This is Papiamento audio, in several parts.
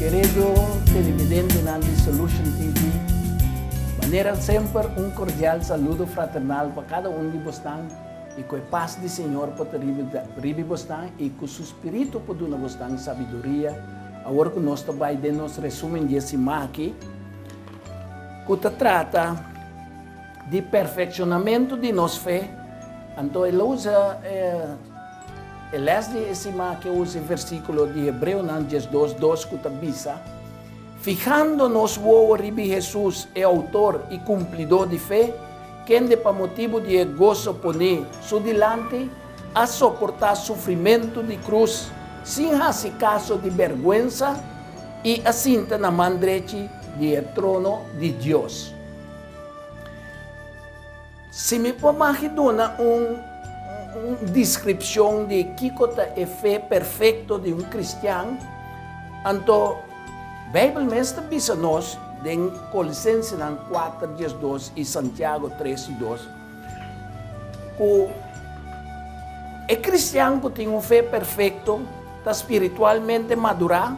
Querido televidentenan di Solution TV, manera semper un cordial saludo fraternal pa cada un di bosnan y cu e paz di Señor por ta riba bosnan y cu su Spiritu por duna bosnan sabiduria awor cu nos ta bay den nos resumen di e siman aki cu ta trata di perfeccionamento di nos fe. Anto el a usa e les di e siman aki a usa e versiculo di Hebreonan diesdos dos cu ta bisa, Fijando nos wowo riba Hesus, e autor i cumplidor di fe, kende pa motibu di e goso poné su dilanti, a soportá sufrimentu di krus sin hasi kaso di bèrgwensa i a sinta na man drechi di e trono di Dios. Si mi por magi duna un un deskripshon di kiko ta e fe perfekto di un kristian, anto Beibel mes ta bisa nos den Kolisensenan kuater diesdos i Santiago tres i dos ku e kristian ku tin un fe perfekto ta spiritualmente madurá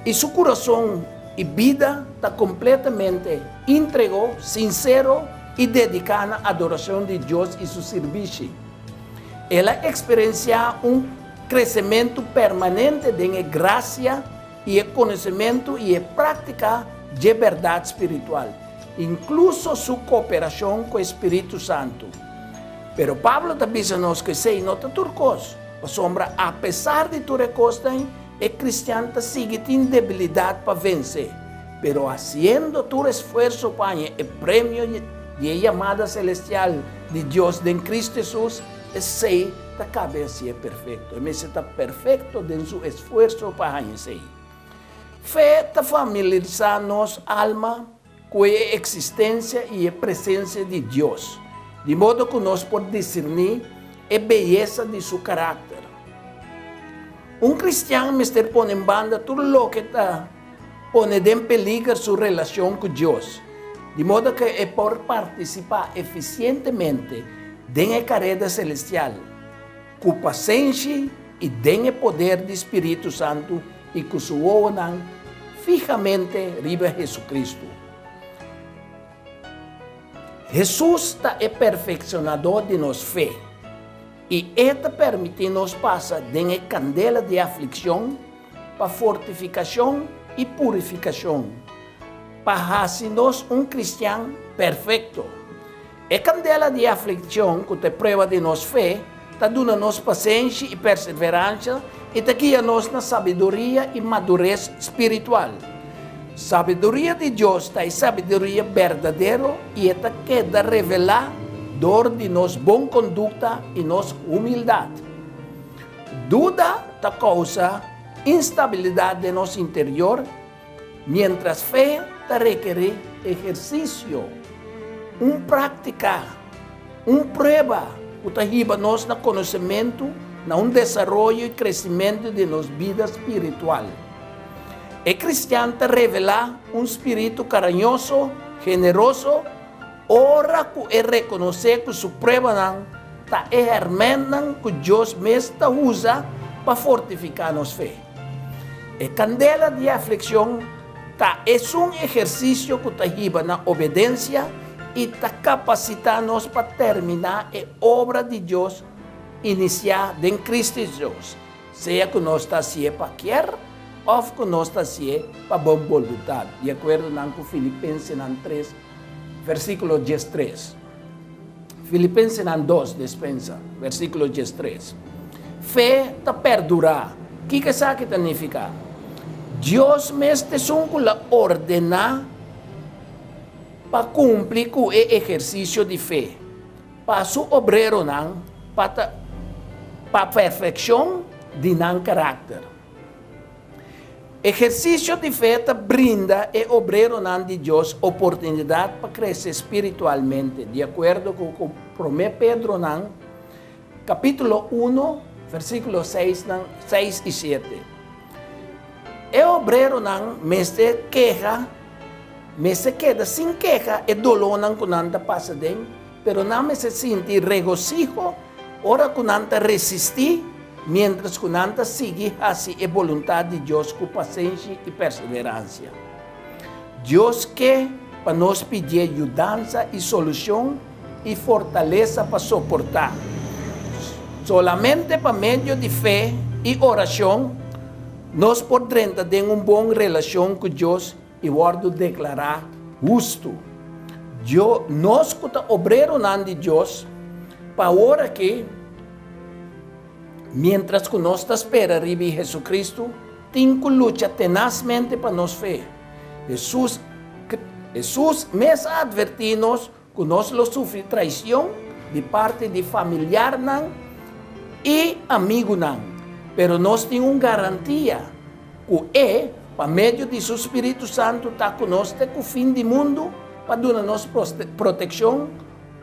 i su kurason i bida ta kompletamente Intregó, sinsero i dediká na adorashon di Dios i su sirbishi. El a eksperensiá un kresementu permanente den e grasia i e konosementu i e práktika dje bèrdat spiritual, inkluso su kooperashon ku e spiritu santu. Pero Pablo ta bisa nos ku esei no ta tur kos, pasobra apesar di tur e kosnan, e kristian ta sigui tin debilidat pa vense. Pero hasiendo tur esfuerso pa haña e premio di e yamada selestial di Dios den Cristo Hesus, esei ta kabe hasié perfekto. E mester ta perfekto den su esfuerso pa haña esei. Fe ta familiarisá nos alma ku e eksistensia i e presensia di Dios, di modo ku nos por diserní e beyesa di su karakter. Un kristian mester pone en banda tur loke ta pone den peliger su relacion cu Dios, di modo cu e por participá eficientemente den e careda celestial cu pasenshi i den e poder di spiritu santu i cu su wowonan fihamente riba Jesucristo. Hesus ta e perfeccionador di nos fe, i e ta permití nos pasa den e candela di afliccion, pa fortifikashon i purifikashon, pa hasi nos un kristian perfekto. E kandela di aflikshon ku ta e prueba di nos fe ta duna nos pasenshi i perseveransha i ta guia nos na sabiduria i madures spiritual. Sabiduria di Dios ta e sabiduria berdadero i e ta keda revelá dor di nos bon kondukta i nos humildat. Duda ta kousa instabilidat den nos interior, miéntras fe ta rekerí ehersisio, un práktika, un prueba ku ta hiba nos na konosementu, na un desaroyo i kresimentu di nos bida spiritual. E kristian ta revelá un spiritu karañoso, generoso, Ora ku e rekonosé ku su pruebanan ta e hèrmènnan ku Dios mes ta usa pa fortifiká nos fe. E kandela di aflikshon ta esun ehersisio ku ta hiba na obedensia i ta kapasitá nos pa terminá e obra di Dios inisiá den Kristu Hesus. Sea ku nos ta hasié pa kier òf ku nos ta hasié pa bon boluntat, di akuerdo nan ku Filipensenan tres, versíkulo diestres. Filipensenan dos, despensa, versíkulo diestres. Fe ta perdurá. Kiko esaki ta nifiká? Dios mes ta esun ku la ordená pa kumpli ku e ehersisio di fe. Pa su obreronan pa ta pa perfekshon di nan karakter. Ehersisio di fe ta brinda e obreronan di Dios oportunidat pa krese spiritualmente, di akuerdo ku ku Promé Pedronan kapítulo uno versíkulo seisnan seis i shete. E obreronan mester keha mester keda sin keha e dolónan ku nan ta pasa den, Pero nan mester sinti regosiho ora ku nan ta resistí miéntras ku nan ta sigui hasi e boluntat di Dios ku pasenshi i perseveransia. Dios ke pa nos pidié yudansa i solushon i fortalesa pa soportá. Solamente pa medio di fe i orashon nos por drenta den un bon relashon ku Dios i wòrdu deklará hustu. Dio, nos ku ta obreronan di Dios, pa awor aki, miéntras ku nos ta spera riba Hesukristu, tin ku lucha tenasmente pa nos fe. Hesus, Hesus mes a atvertí nos ku nos lo sufri traision di parti di familiarnan i amigunan, pero nos tin un garantia ku E, pa medio di Su spiritu santu, ta ku nos te ku fin di mundu pa duna nos protekshon,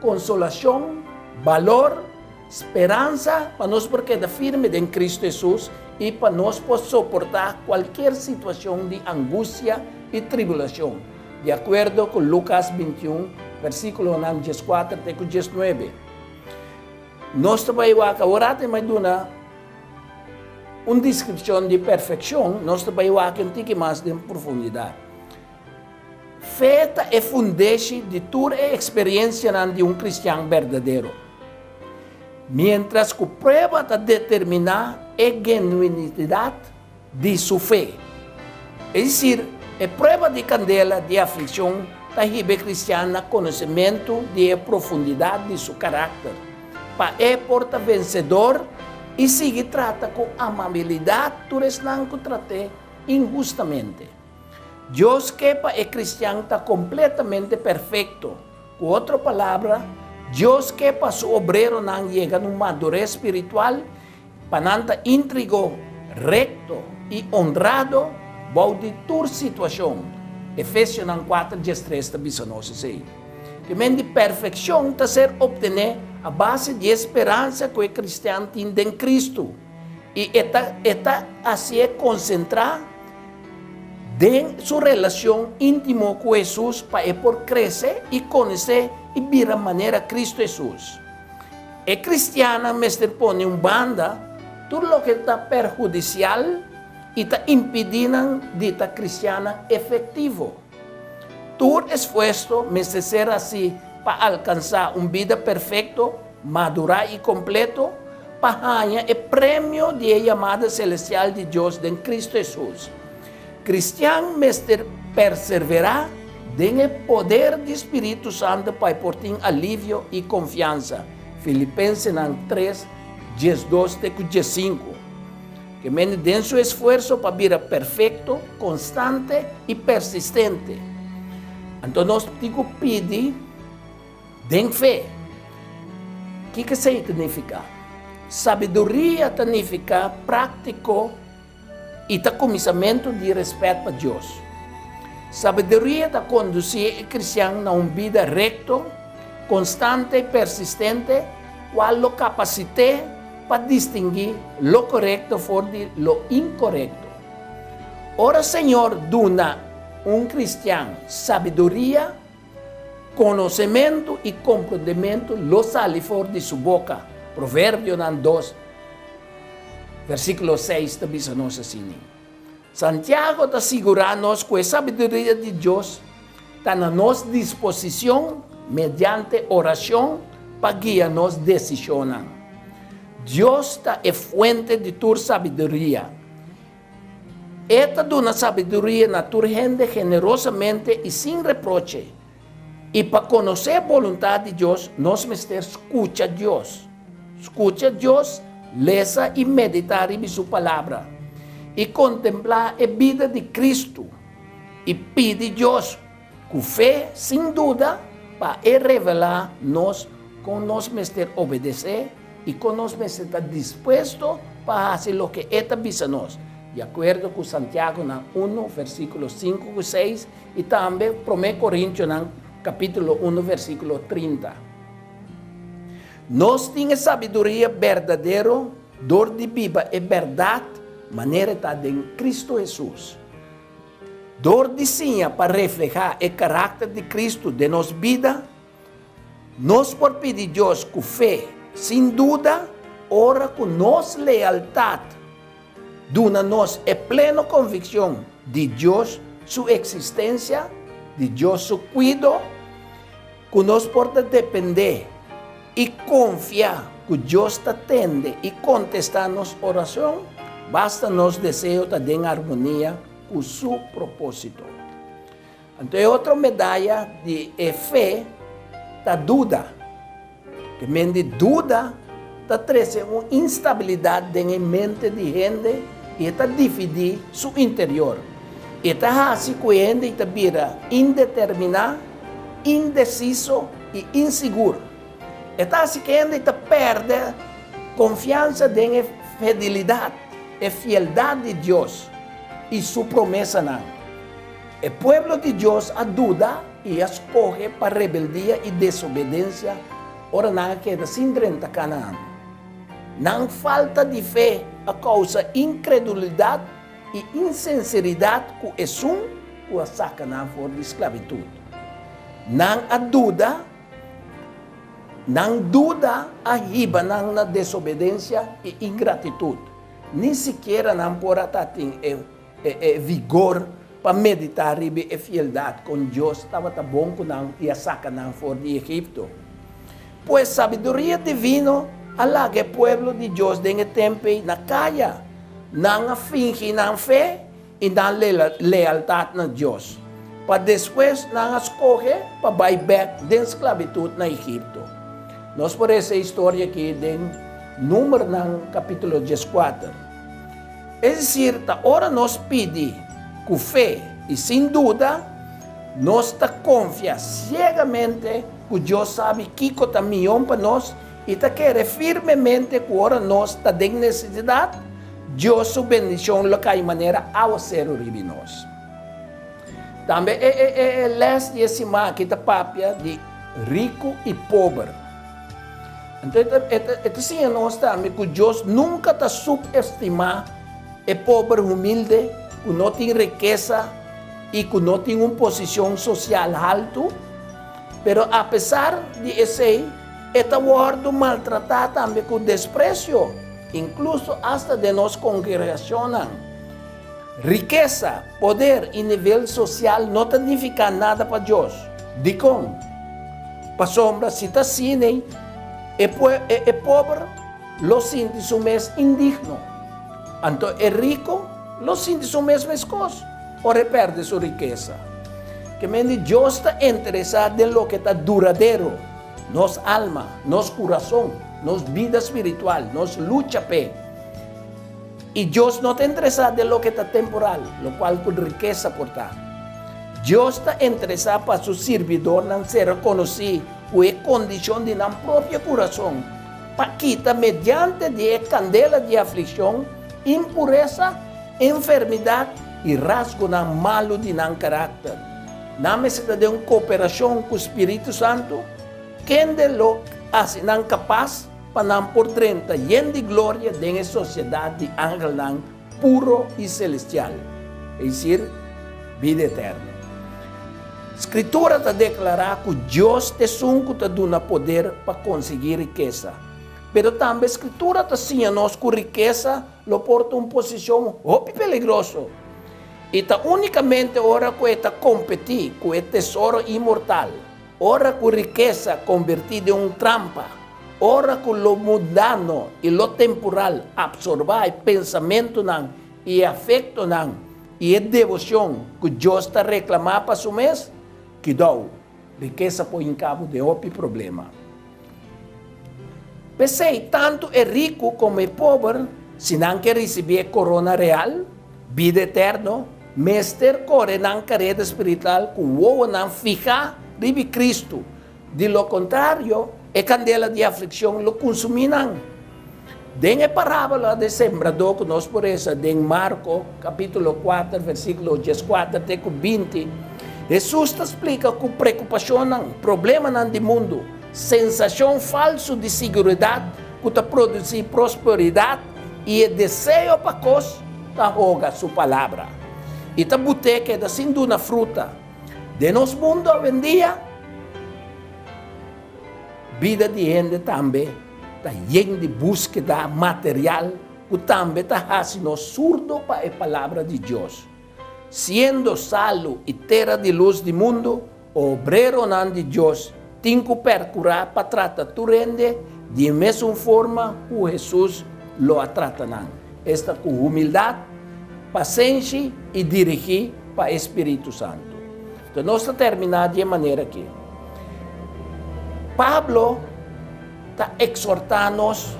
konsolashon, balor, speransa pa nos por keda firme den Kristu Hesus i pa nos por soportá kualkier situashon di angustia i tribulashon. Di akuerdo ku Lukas 21, versíkulonan 14 te ku 19. Nos ta bai wak awor ate mai duna un deskripshon di perfekshon, nos ta bai wak un tiki mas den profundidat. Fe ta e fundeshi di tur e eksperensianan di un kristian berdadero. Miéntras ku prueba ta determiná e genuinidat di su fe. Es desir, e prueba di kandela di aflikshon ta hiba e kristian na konosementu di e profundidat di su karakter, pa e por ta vensedor i sigui trata ku amabilidat tur esnan ku trat'é inhustamente. Dios ke pa e kristian ta kompletamente perfekto. Ku otro palabra, Dios ke pa su obreronan yega na un madures spiritual Pa nan ta íntrigo, rekto i onrado bou di tur situashon. Efesionan 4, 13 ta bisa nos esei. Ke men di perfekshon ta ser optené a base di e speransa ku e kristian tin den Kristu, i e ta e ta hasié konsentrá den su relashon íntimo ku Hesus pa e por krese i konosé i bira manera Kristu Hesus. E kristiannan mester pone un banda tur loke ta perhudisial i ta impidí nan di ta kristiannan efektivo. Tur esfuerso mester ser hasí pa alkansá un bida perfekto, madurá i kompleto, pa haña e premio di e yamada selestial di Dios den Kristu Hesus. Kristian mester perseverá den e poder di spiritu santu pa e por tin alivio i konfiansa, Filipensenan 3, 12 te ku 15. Ke mende den su esfuerso pa bira perfekto, konstante i persistente. Anto nos tin ku pidi den fe. Kiko esei ta nifiká? Sabiduria ta nifiká práktiko. I ta kuminsamentu di rèspèt pa Dios. Sabiduria ta kondusí e kristian na un bida rekto, konstante i persistente, kual lo kapasit'é pa distinguí lo korekto for di lo inkorekto. Ora Señor duna un kristian sabiduria, konosementu i komprondementu lo sali for di su boka, Proverbionan 2, Versíkulo 6 ta bisa nos asina. Santiago ta sigurá nos ku e sabiduria di Dios ta na nos disposishon mediante orashon pa guia nos desishonnan. Dios ta e fuente di tur sabiduria. E ta duna sabiduria na tur hende generosamente i sin reproche. I pa konosé e boluntat di Dios, nos mester skucha Dios. Skucha Dios, lesa i meditá riba su Palabra, i kontemplá e bida di Kristu, i pidi Dios ku fe, sin duda, pa e revelá nos kon nos mester obedesé i kon nos mester ta dispuesto pa hasi loke e ta bisa nos, di akuerdo ku Santiagonan 1, versíkulo 5 ku 6, i tambe Promé Korintionan kapítulo 1, versíkulo 30. Nos tin e sabiduria berdadero dor di biba e bèrdat manera e ta den Kristu Hesus. Dor di siña pa reflehá e karakter di Kristu den nos bida, nos por pidi Dios ku fe, sin duda. Ora ku nos lealtat duna nos e pleno konvikshon di Dios su eksistensia, di Dios su kuido, ku nos por ta dependé i konfia ku Dios ta tende i kontestá nos orashon, basta nos deseo ta den armonia ku su propósito. Anto e otro medaya di e fe ta duda. Ke men di duda ta trese un instabilidat den e mente di hende i e ta dividí su interior. E ta hasi ku e hende i ta bira indeterminá, indesiso i insigur. E ta hasi ku e hende i ta pèrdè konfiansa den e fidelidat, e fieldat di Dios i su promesanan. E pueblo di Dios a duda i a skohe pa rebeldia i desobedensia ora nan a keda sin drenta Kanaan. Nan falta di fe a kousa inkredulidat i insenseridat ku esun ku a saka nan for di sklabitut. Nan a duda, nan duda a hiba nan na desobedensia i ingratitut. Ni sikiera nan por a tatin e E vigor pa meditá riba e fieldat kon Dios tabata bon ku nan i a saka nan for di Egipto. Pues sabiduria divino a laga e pueblo di Dios den e tempu ei na kaya. Nan a fingi nan fe i nan lealtat na Dios, pa despues nan a skohe pa bai bèk den sklabitut na Egipto. Nos por lesa e historia akí den Númeronan kapítulo dieskuater. Es desir, ta ora nos pidi ku fe i sin duda, nos ta konfia siegamente ku Dios sabi kiko ta mihó pa nos i ta kere firmemente ku ora nos ta den nesesidat, Dios su bendishon lo kai manera awaseru riba nos. Tambe e lès di e siman aki ta papia di riku i pober. Anto e ta siña nos tambe ku Dios nunka ta subestimá e pober humilde ku no tin rikesa i ku no tin un posishon sosial haltu. Pero apesar di esei, e ta wòrdu maltratá tambe ku despresio, inkluso asta den nos kongregashonnan. Rikesa, poder i nivel sosial no ta nifiká nada pa Dios. Dikon? Pasobra si ta asina, e e pober lo sinti su mes indigno, anto e riku lo sinti su mes meskos ora e pèrdè su rikesa. Ke men di Dios ta interesá den loke ta duradero, nos alma, nos kurason, nos bida spiritual, nos lucha p'e. I Dios no ta interesá den loke ta temporal, lokual ku rikesa por ta. Dios ta interesá pa su sirbidornan ser rekonosí ku e kondishon di nan propio kurason, pa kita mediante di e kandela di aflikshon, impuresa, enfermidat i rasgonan malu di nan karakter. Nan mester ta den un kooperashon ku spiritu santu, kende lo hasi nan kapas Pa nan por drenta yen di gloria den e sosiedat di angelnan puro i selestial, es desir, bida eterno. Skritura ta deklará ku Dios ta esun ku ta duna poder pa konsiguí rikesa. Pero tambe Skritura ta siña nos ku rikesa lo por ta un posishon hopi peligroso. I ta únikamente ora ku e ta kompetí ku e tesoro inmortal, Ora ku rikesa konbertí den un trampa, ora ku lo mundano i lo temporal apsorbá e pensamentunan i e afektonan i e deboshon ku Dios ta reklamá pa su mes, kidou, rikesa por hinka bo den hopi problema. P'esei, tantu e riku komo e pober, si nan ke risibí e korona real, bida eterno, mester kore nan kareda spiritual ku wowonan fihá riba Kristu. Di lo kontrario, e kandela di aflikshon lo kunsumí nan. Den e parábola di sembradó ku nos por resa den Marko kapítulo kuater versíkulo dieskuater te ku binti, Hesus ta splika ku preokupashonnan, problemanan di mundu, sensashon falsu di siguridat ku ta produsí prosperidat i e deseo pa kos ta hoga su palabra i ta but'é keda sin duna fruta. Den nos mundu awendia, bida di hende tambe. ta yen di búskeda material ku tambe ta hasi nos surdo pa e Palabra di Dios. Siendo salu i tera di lus di mundu, obreronan di Dios tin ku perkurá pa trata tur hende di e mesun forma ku Hesus lo a trata nan, esta ku humildat, pasenshi i dirigí pa e spiritu santu. Enton nos ta terminá di e manera akí. Pablo ta eksortá nos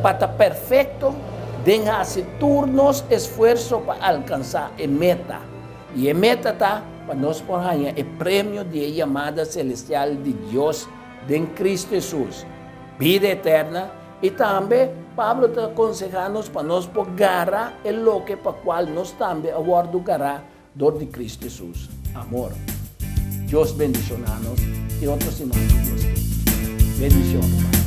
pa ta perfekto den hasi tur nos esfuerso pa alkansá e meta. I e meta ta pa nos por haña e premio di e yamada selestial di Dios den Kristu Hesus, bida eterna. I tambe Pablo ta konsehá nos pa nos por gara e loke pa kual nos tambe a wòrdu gará Dor di Cristo Jesus. Amor. Dios bendiciona nos y otro siman si Dios ke. Bendicion ruman.